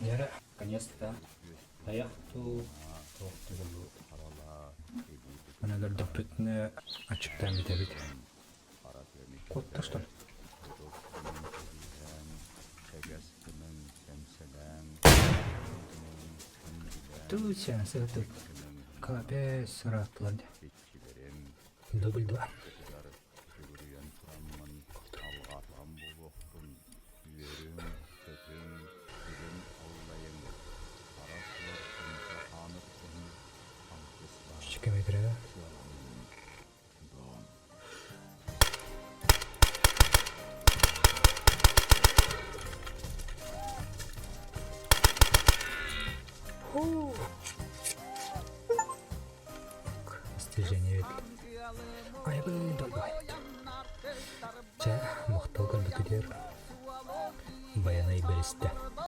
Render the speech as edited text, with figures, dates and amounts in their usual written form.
Дьэ, наконец-то тайах дуу, туох дуу буоллубут. Аны көрдөхпүтүнэ аччыктаан бүтэбит. Куотта что ли? Туся, сытык. Капец, ырааттылар дии. Дубль два. Километрэ. Достижение Айбын долбайт. Чэ, махтал көрбүтүгэр Байанай бэристэ.